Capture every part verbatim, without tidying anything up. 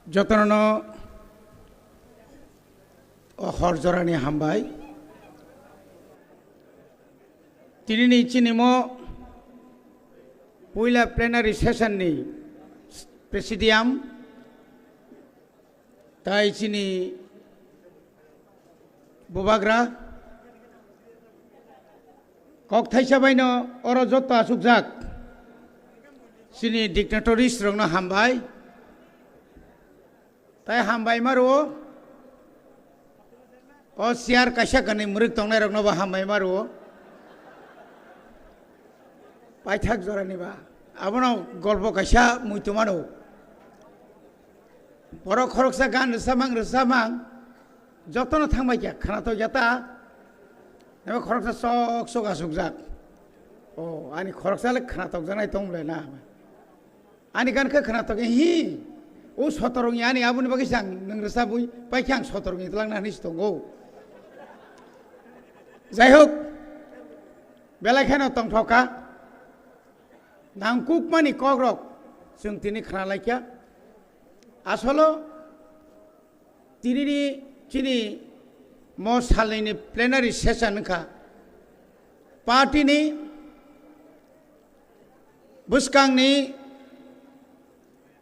Jotono o hor jorani hambai. Tinini chini mo puila plenary session ni presidium tai chini bubagra kok thaisa baino oro joto achukjak chini dignitaries rokno hambai. Tai hambai ma rwo. O chair kaisa kanwi mwrwk tongnai rokno bo hambai ma rwo. Paithak jorani ba. Abono golpo kaisa muitu mano. Borok khoroksa gan rwsamang rwsamang jotono thangbai kha khwnatok ya ta. Ebo khoroksa sok sok asukjak. O ani khoroksa le khwnatok janai tong le na. Ani gan khe khwnatok hi. O sotorong ya ani aboni bagwi sang nang rwsabwi pai khe ang sotorong itlang na hinwi tongo. Jai hok, belai kheno tongthok kha. Nangkukmani kokrok chwng tini khna laikha. Asolo tinini chini mo salnini plenary session wngkha. Party ni bwskangni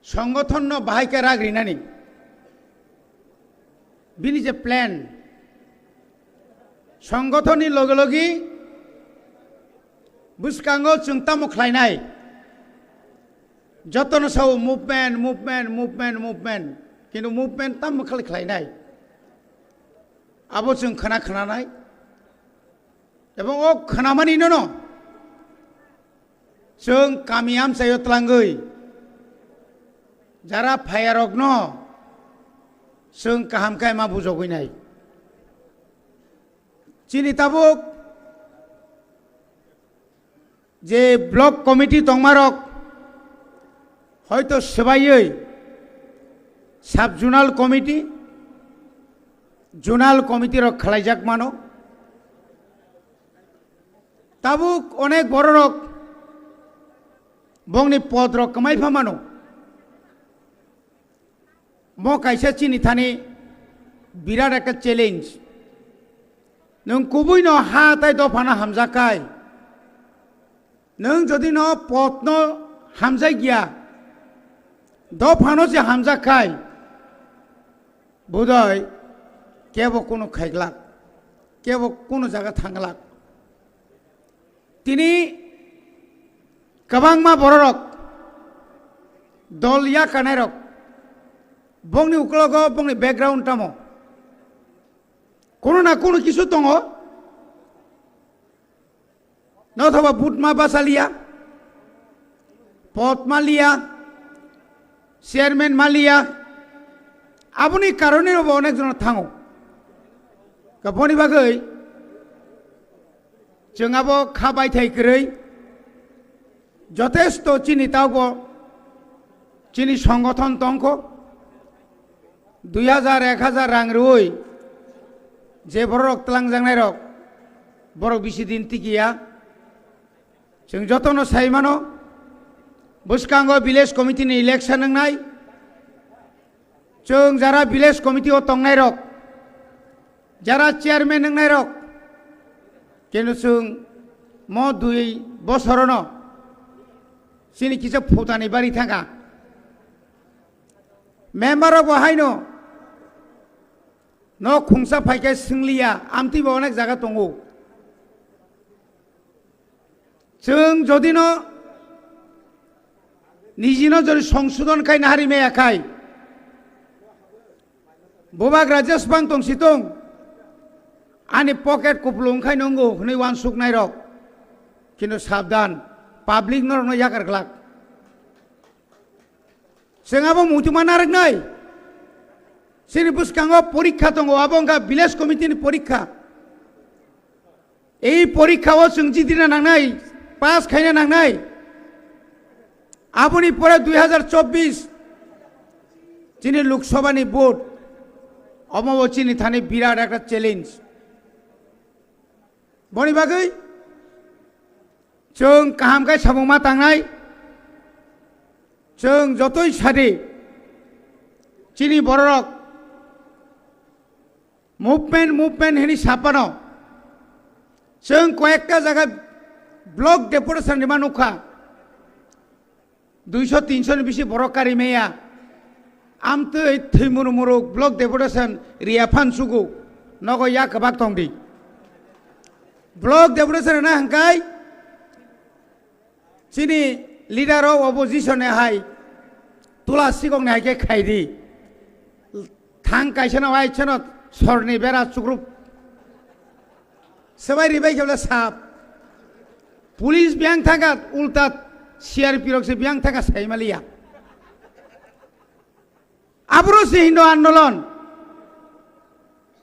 songgothonno bahai khe rak rinani. Bini je plan, songgothonni loge loge bwskango chwng tamo khlainai? Jotono sao movement, movement, movement, movement. Kintu movement tamo khlai khlainai? Abo chwng khna khnanai. Ebong o khnamani nono chwng kami amchaio tlangwi jara phayarokno chwng kaham khe ma bujogwi nai. Chini tabuk je block committee tongmarok hoito swbaiwi sub zonal committee, zonal committee rok khlaijak mano. Tabuk onek bororok bongni podrok kwmai pha mano. Mo kaisa chini thani birat ekta challenge. Nwng kubui no ha tai dophano hamjak khai, nwng jodi no pot no hamjak ya, dophano se hamjak khai, budai kebo kunu khaiglak, kebo kunu jaga thanglak. Tini kwbangma bororok dol yakanairok bongni uklogo bongni background tamo? Kono na kono kisu tongo. Nothoba but ma basa liya, pot ma liya, chairman ma liya, aboni karone bo onek jon thango. Ka boni bagwi chwng abo kha baithai kwrwi jotesto chini taubo chini songothon tongkho. Dui hajar, ek hajar rang rwui je borok tlangjaknairok, borok bisi din tikiya. Chwng jotono sai mano, bwskango village committee ni election wngnai. Chwng jara village committee o tongnairok, jara chairman wngnairok, keno chwng mo dui bosorono chini kisa phutani bari thangkha. Member rok bo haino nok khungsa phaikhe swngliya, amtwi bo onek jaga tongo. Chwng jodi no niji no jodi songsodon khai nahari maya khai, bubak Rajesh bang tong si tong, ani pocket kupulung khai nungo hwnwi uansuk nairok. Kintu sabdan, public norokno yakar glak. Chwng abo muitu ma narwknai. Chini bwskango porikha tongo, abo wngkha village committee ni porikha. Ei porikha o chwng jitrina nangnai, pass khaina nangnai. Aboni pore dui hajar chobbish chini Lok Sabha ni vote, omo bo chini thani birat ekta challenge. Boni bagwi chwng kaham khe samung ma tangnai, chwng jotoi sadi Chini bororok movement, movement hini sapano. Chwng koyekta jaga block deputation rima nukha. Duiso tinso ni bisi borok kari maya. Amtwi thwimuru muru block deputation riya phan sugu. Nogo ya kwbak tongdi. Block deputation na hangkai chini leader of opposition hai tula sikok ni hai khe khaidi. Thang kaisa no ai chano sorni bera chukrup. Sebai ribai khe sap. Police biyang thangkha ulta C R P rok se biyang thangkha saimaliya. Aboro se Hindu andolon.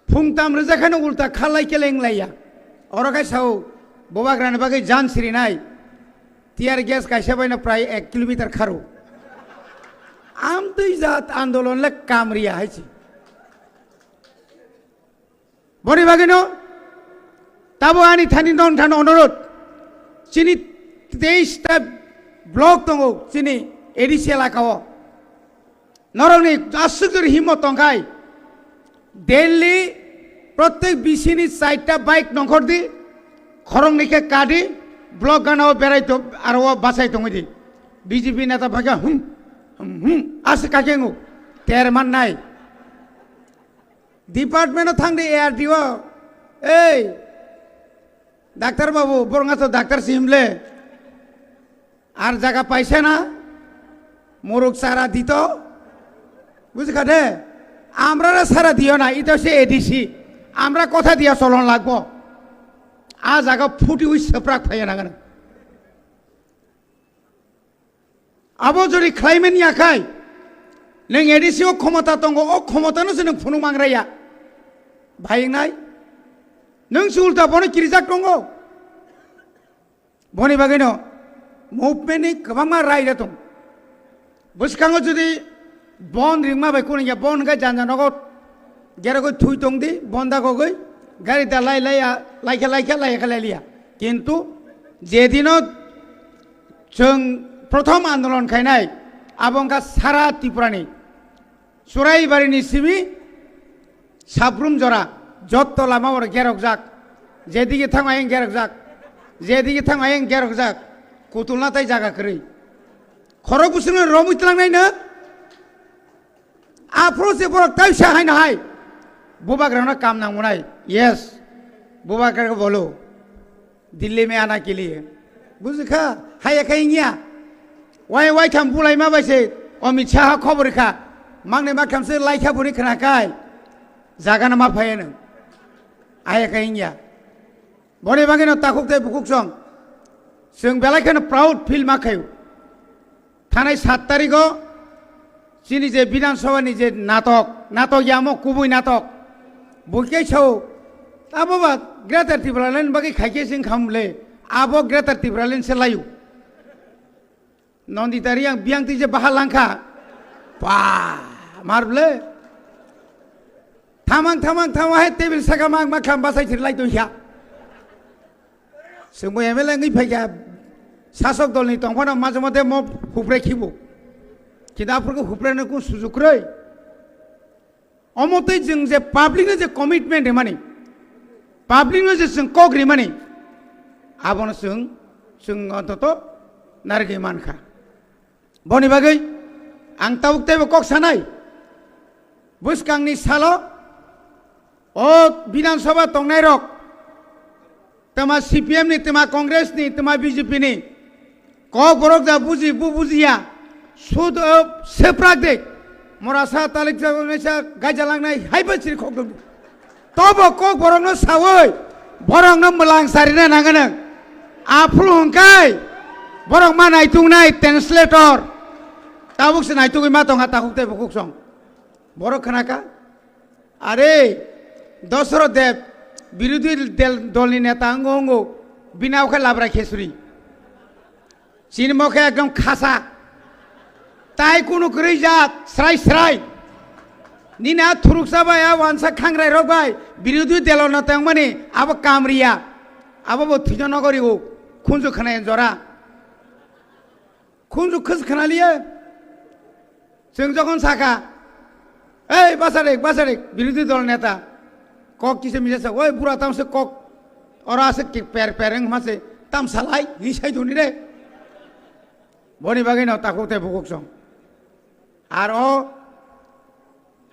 Phung tam rwjak khe no ulta khalai keleng laiya. Oro khai sao bobagrani bagwi jan sirinai. Tear gas kaisa baino prai ek kilometer kharo. Amtwi jat andolon le kamriya hai se. Boni bagwino tabo ani thani non thani onorot chini teis ta block tongo chini A D C elaka o. Norokni aswk jori himmo tongkhai Delhi prottek bisini chaita bike nongkhor di khoroknwi khe kadi block gana o berai to aro o bachai tongwi di B J P neta phai khe hum hum hum aswk kake ngu ter mannai. Department o thang di A R D O. Ei, doctor babu, borok to doctor si himle. Ar jaga paisa na? Muruk sara dito. Bujikha de? Amrara sara diyo na, ito se A D C. Amra kotha diya solon lagbo. A jaga phuti ui seprak phaiya nangana. Abo jodi khlaimani yakhai, nwng A D C o khomota tongo, o khomotano se nwng phunuk mangraya. Bhai wngnai? Nwng se ulta bono kirijak tongo. Boni bagwino movement ni kwbangma raida tong. Bwskango jodi bon ringma bai kuningya bon hwnkhe janja nogo gerogoi thui tongdi, bon dagogoi gari da lai lai laikha laikha laikha lailiya. Kintu jedino chwng prothom andolon khainai, abo wngkha sara Tripurani Churaibarini simi Sabrum jora, jotto lama oro gerokjak, jedigi thang ayeng gerokjak, jedigi thang ayeng gerokjak, kutulna tai jaga kwrwi. Khorok bwswkno romwi twlangnaino, aphuru se borok taisa haino hai, bubagrano kam nangmunai, yes, bubagrano bolo. Delhi mein aana ke liye. Bujikha, haya khe wngya. Wai, wai tham bulai ma bai se, Amit Shah khobor kha. Mangne ma kham se lai kha buni khna kai. Jaga na ma phai no. Haya khe wngya. Boni bagwi no takhuk tei bukhuk song. Chwng belai kheno proud feel ma khayo. Thanai sat tarigo chini je Bidhan Sabha ni je natok, natok yamo kubui natok. Buikhe sao, abo ba Greater Tipraland bagwi khaikhe sing khamle, abo Greater Tipraland se layu. Nandita Reang biyang twi je baha langkha. Pa, mar ble. Thamang, thamang, thamang hai table saka mang ma kham basai thir lai tongkha. Chwngbo M L A wngwi phaikha, sasok dolni tongphano majra mote mo hupre khibo. Kintu aphurkhe hupreno kung sujuk kwrwi. Omo tei chwng je public no je commitment rimani, public no je chwng kok rimani, abono chwng, chwng ontoto narigwi mankha. Boni bagwi ang tabuk teibo kok sanai, bwskangni salo o Bidhan Sabha tongnairok, twma C P M ni, twma Congress ni, twma B J P ni kok borok ja buji, bu bujiya, sud, o, seprak de, mora sa talik sa, sa gaija langnai, hai ba chiri khok dong. Tobo kok borokno sawi, borokno mwlang sarina nanganang. Aphuru hwnkhai, borok ma naitungnai translator. Tabuk se naitugwi ma tongkha takhuk tei bukhuk song. Borok khnakha? Are, Dosoroth Deb, birodhi del-, dolni neta wngo wngo, bini abo khe labra khesuri. Chini mokhe ekdom khasa. Tai kunu kwrwi jat, srai srai. Nini a thuruksa bai, a wansa khangrai rok bai, birodhi delo no tongmani, abo kamriya. Abo bo thwijo nogori o, khunju khwnai jora. Khunju khus khwnaliya. Chwng jokhon sakha, Ei, basarik, basarik, birodhi dol neta. Kok kisa misa sa, oi, bura tamse kok. Ora se ki per per wng ma se, tam salai, ni sai duni re. Boni bagwi no takhuk tei bukhuk song. Ar o,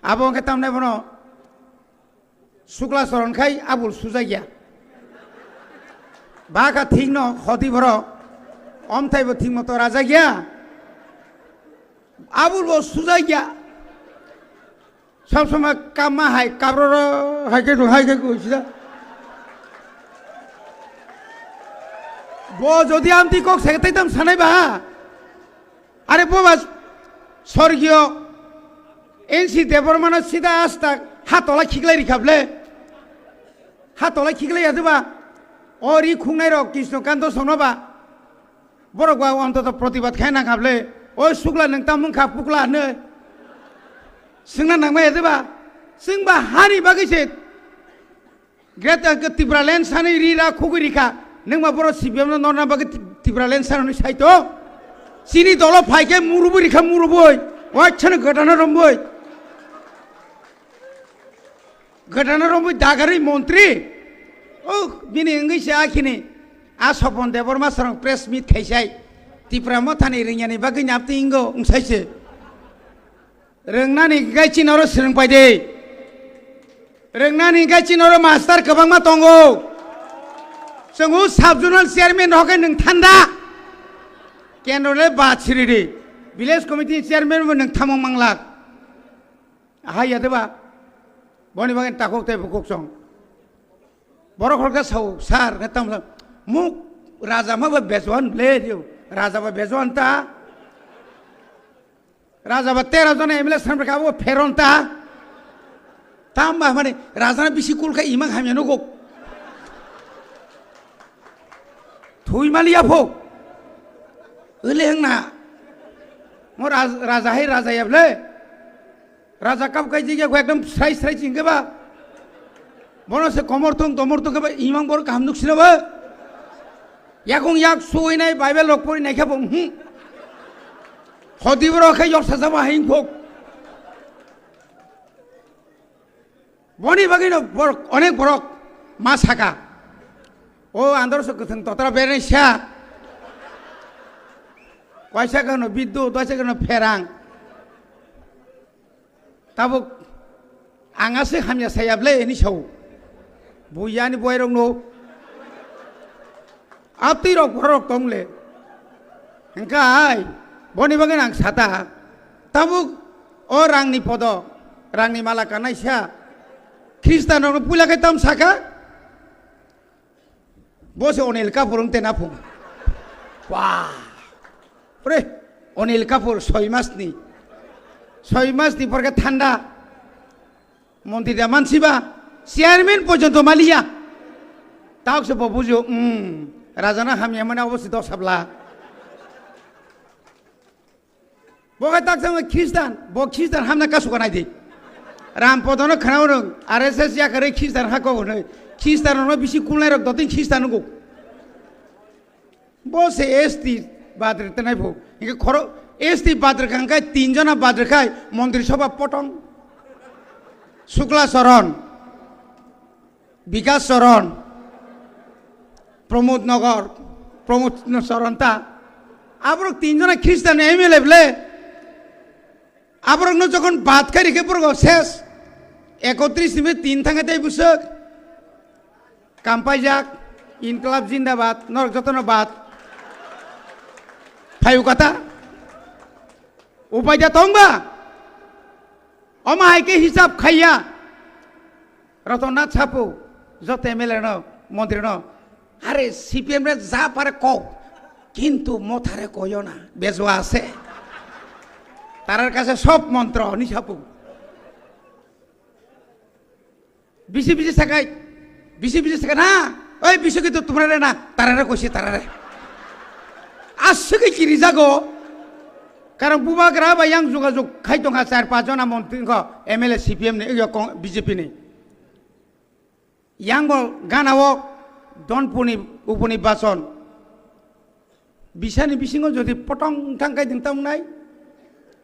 abo hwnkhe tamnai bono, Sukla soron khai abul sujakya. Baka thik no khoti borok. Omthai bo thik moto rajakya. Abul bo sujakya. Sob somoi kamma hai kabroro hai khe hai khe kuchida. Bo jodi amtwi kok se tei tam sanai ba. Are boba sorgiyo N C Debbarmano sida asta ha tola khiklai rikha ble. Ha tola khiklai ya ba. O ri khungnai rok Krishno Kanto songno ba. Borok ba ontoto protibad khai nang kha ble. O sukla nang tam wng kha pukla hwnwi. Swngna nang ma ya ba. Swng ba hani bagwi se. Greater Tipraland sanwi ri ra khugwi rikha. Nwng ma borok C P M no norna bagwi Ti-, Tipraland sanwi sai to. Chini dolo phai khe murubui rikha murubui. Wachhano gotana rombui. Gotana rombui dagarwi montri. Oh, bini wngwi se akhini. A Sopon Debbarma sarong press meet khaisai. Tipra mothani ringyani bagwi napti ingo wngsaise. Rwngnani hingkai chini oro swrwng pai de. Rwngnani hingkai chini oro master kwbangma tongo. Chwng o sub zonal chairman rok khe nwng thanda. Kendro le ba chiri di. Village committee chairman bo nwng thamung manglak. Ahai ya de ba. Boni bagwi takhuk tei bukhuk song. Borok hor khe sao, "Sir, nge tamo sa-, muk raja ma ba bejoan ble dio. Raja ba bejoan ta." Raja ba tera jona M L A samrwk abo pheron ta. Tam ba mane raja na bisi kul kha imang hamya nugo. Thui mali apho. Ele hengna. Mo raj-, raja hai raja ya ble. Raja kap kai jigya ko ekdom srai srai chingke ba. Bono se komor tong tomor tong ke ba imang bor kaham nuk sina ba. Yakung yak suinai Bible rok pori nai khe bo, hmm. Hodi boro khe yok saja ba hing phok. Boni bagwi no borok, onek borok ma saka. O andor so kwthwng totra bereng sa. Kaisa kano biddu, kaisa kano pherang. Tabuk ang aswk hamya saya ble hwnwi sao. Bui yani buairokno. Abtwi rok borok tong le. Hwnkhe ai, boni bagwi ang sata. Tabuk o rangni podo, rangni mala kanaisa. Khristanrokno puila khe tam saka? Bo se Onil Kapoor wng tena phung. Wah. Pre, Onil Kapoor soi mas ni. Soi mas ni porke thanda. Montri da mansi ba. Chairman porjonto maliya. Tauk se bo bujo, hmm. Rajana hamya mane obo se dos habla. Bo khe tak sama Khristan, bo Khristan hamna kasu kanai di. Ram podono khana rwng, R S S yakarwi Khristan hako hwnwi. Khristan no bisi kulnai rok dotin Khristan nugo. Bo se S T badre tenai pho. Inke khoro S T badre kangkai tin jona badre khai Montri Sabha potong. Sukla Charan. Bikas Charan, Pramod Nagar, Pramod Charan ta. Aborok tin jona Khristan M L A ble. Aborokno jokhon bad khai rikhe borok ses. Ekotris ni tin thangkhe tei bwswk. Kampaijak, Inklab Jindabad, norok jotono bad. Phayu kata. Upai da tong ba? Omo hai khe hisab khaiya. Ratan Nath sapu, joto M L A no, montri no, "Are C P M re ja pare kok, kintu mothare koyo na, bejua ase. Tarar kache sob montro," hwnwi sapu. Bisi bisi sakai, bisi bisi sakai na, "Oi bisi kintu tumra re na, tarare koisi tarare." Aswk khe kiri jago. Karon bubagra bai yang jogajog khai tongkha char panch jona montri wngkha M L A C P M ni, ego kong-, B J P ni. Yang bo gana o Donpur ni uponi bason. Bisani bisingo jodi potong thang khai ding tong nai.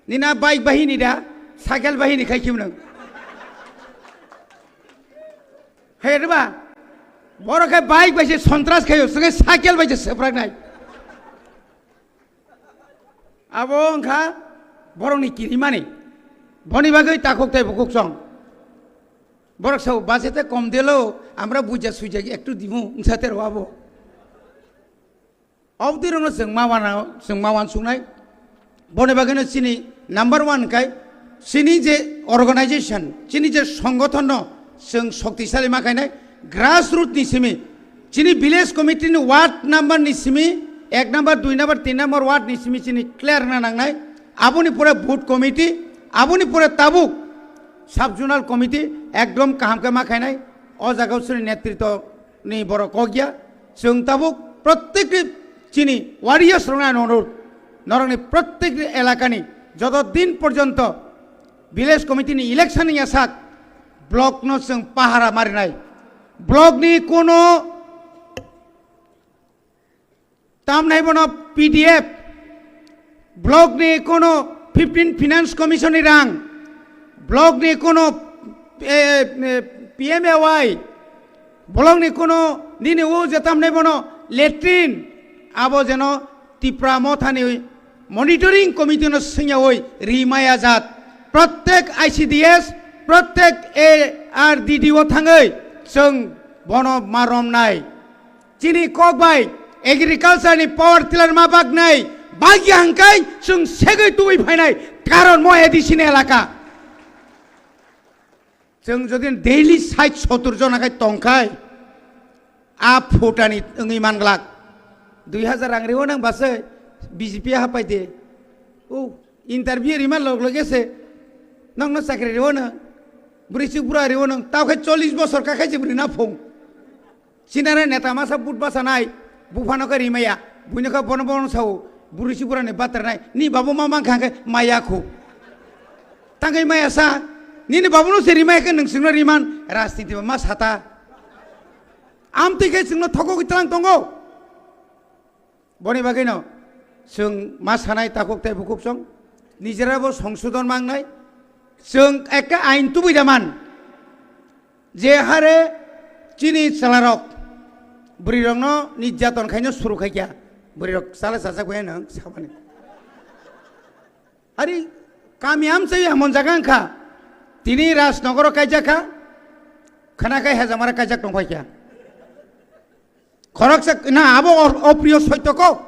Nina bike bahini da. Cycle bahini khai khim nang. Hai riba. Borok khe bike bai se sontras khayo, swngai cycle bai se seprak nai. Abo wngkha borokni kirimani. Boni bagwi takhuk tei bukhuk chong. Borok sao bachete kom delo, amra buja suija ektu dimu, wngsa tero abo. Obdirokno chwng ma wana, chwng ma wansuknai. Boni bagwino chini number one kai, chini je organization, chini je songgothonno chwng shoktisali ma khainai, grassroot ni simi, chini village committee ni ward number ni simi, ek number, dui number, tin number ward ni simi chini clear na nangnai. Aboni pore booth committee, aboni pore tabuk sub zonal committee ekdom kaham khe ma khainai. O jaga o chini netritwo ni borok kok ya. Chwng tabuk prottek chini warriors rokno ano onurudh, norokni prottek elakani joto din porjonto village committee ni election ni yasak block no chwng pahara marinai. Block ni kono tamnai bono P D F, block ni kono fifteen finance commission ni rang, block ni kono, eh, eh, P M A Y, block ni kono nini o je tamnai bono latrine, abo jeno Tipra Mothani monitoring committee no swngyawi rimaya jat. Prottek I C D S, prottek A R D D o thangwi chwng bono ma romnai. Chini kok bai agriculture ni power tiller ma baknai, bagya hangkai chwng segwi tubui phainai, karon mo A D C ni elaka. Chwng jodi daily sait sotur jona khai tongkhai, a phutani wngwi manglak. Dui hazar rang riwo nang basai B J P hapai de. O interview rima log loge se nokno chakri riwo nang. Bwrwi chuk bura riwo nang. Tao khai chollish bosor ka khai se bwrwi na phung. Sinare neta masa but basa nai. Buphano khe rimaya. Buino khe bono bono sao. Bwrwi chuk bura ni batra nai. Ni babu ma mang khang khe maya khu. Tangwi maya sa. Nini babu no se rimaya khe nung singno riman. Rajniti ba ma sata. Amtwi khe chwngno thokogwi tlang tongo. Boni bagwino chwng ma sanai takhuk tei bukhuk chwng nijera bo songsodon mangnai. Chwng ekka ain tubui da man. Je hare chini chwlarok bwrwirokno nirjaton khaino suru khaikha. Bwrwirok chala chajak bai nang samani. Ari kami amchai hamon jaga wngkha. Tini Rajnogoro kaijak kha. Khana khai hejamara kaijak tongphai kha. Khoroksa na abo or-, opriyo soityo ko.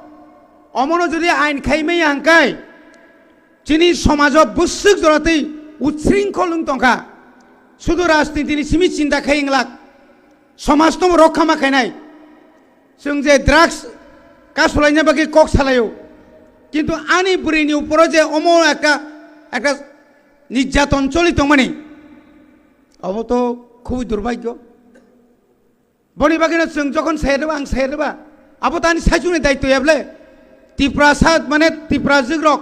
Omono jodi ain khai maya hangkai. Chini somajo bwswk joratwi utsringkhol wng tongkha. Sudu rajnitini simi chinta khai wnglak. Somajno rokha ma khainai. Chwng je drugs kasulaina bagwi kok salaio. Kintu ani bwrwini uporo je omo ekta, ekta nirjaton choli tongmani. Obo to khubui durbhagyo. Boni bagwino chwng jokhon sayareba, ang sayareba, abo tani saichungni daityo ya bole? Tiprasa mane Tiprajwk rok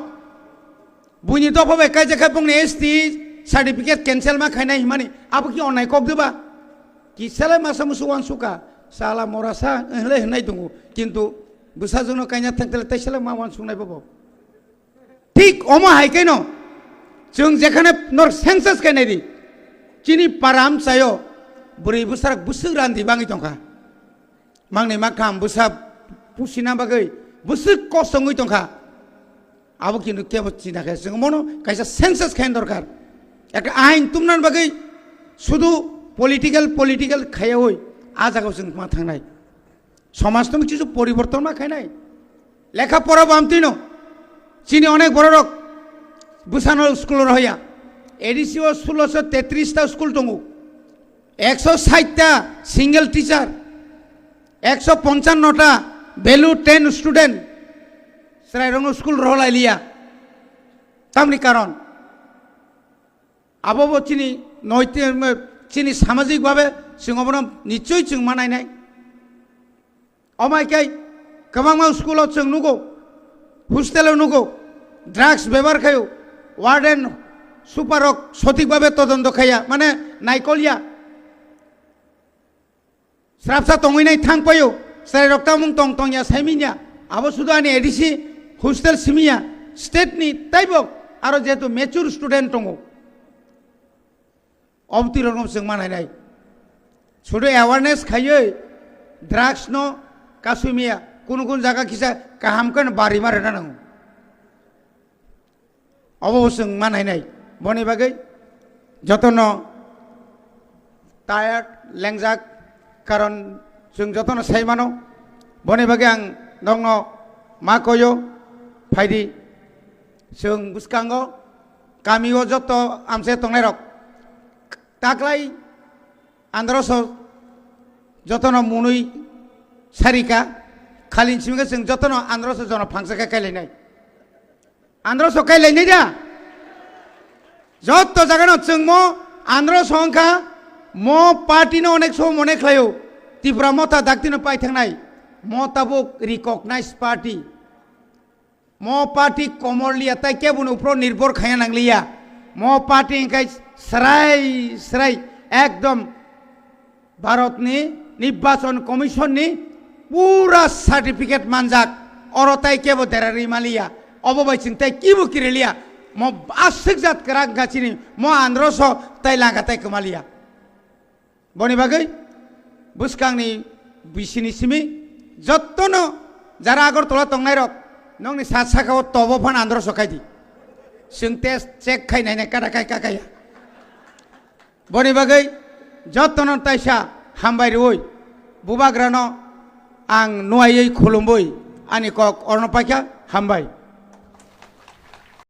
buini dopha bai kaijak khe bongni S T certificate cancel ma khainai himani, abo ki onnai kok diba? Kisalai masa musu wansukha, sala morasa hinlai hinai tongo, kintu bwsajwkno kaina thangtele taisalai ma wansuknai bobo. Thik omo hai khe no, chwng jekhane nor census khe nai di, chini para amchaio bwrwi bwsarok bwswk randi bangwi tongkha. Mangni makham bwsa pusina bagwi bwswk kosongwi tongkha. Abo kintu kebo china khe chwng mono kaisa census khe dorkar. Ekta ain tumnan bagwi sudu political, political khayawi a jagao chwng ma thangnai. Somaj tong chisu poriborton ma khainai. Lekha pora bo amtwino. Chini onek bororok bwsano school rohoya. A D C o sulosho tetris ta school tongo. Ekso sait ta single teacher. Ekso ponchanno ta value ten student. Chwrairokno school roholailiya. Tamni karon. Abo bo chini noiti-, chini samajik babe chwng obono nichoi chwng ma nainai. Omai khe kwbangma school o chwng nugo, hostel o nugo, drugs bebohar khaio, warden, super rok sothik babe todonto khaiya, mane naikolya. Srapsa tongwi nai thang paio, chwrai rok tamung tong tong ya sai minya, abo sudu ani A D C hostel simi ya, state ni taibo aro jehetu mature student tongo, Obtwi rokno chwng manai nai. Sudu awareness khaiwi drugs no kasumia kunu kunu jaga kisa kaham khe no bari ma rwna nango. Obo bo chwng manai nai. Boni bagwi jotono tired, lengjak, karon chwng jotono sai mano. Boni bagwi ang nokno ma koyo, phaidi. Chwng bwskango, kamio joto amse tongnairok, taklai androso jotono munui sarika, khalin simika chwng jotono androso jono phangsa khe kailainai. Androso kailainai da? Joto jagano chwngmo androso wngkha, mo party no onek so mone khlaio, Tipra Motha daktino paithangnai, mo tabuk recognized party. Mo party komor liya, tai kebo ni upro nirbhor khaya nang liya. Mo party hingkai srai, srai, ekdom Bharat ni Nirbachon Commission ni pura certificate manjak. Oro tai kebo derari maliya. Obo bai chwng tai kibo kiri liya. Mo aswk jat kwrak wngkha chini. Mo androso tai langa tai kwmaliya. Boni bagwi bwskangni bisini simi jottono jara Agartala tongnairok nokni sat sakao tobo phan androso khaidi. Chwng test check khai nainai kada khai kakaya. Boni bagwi jottono taisa hambai rwui bubagrano ang nuaiwi khulumwi ani kok orno paikha, hambai.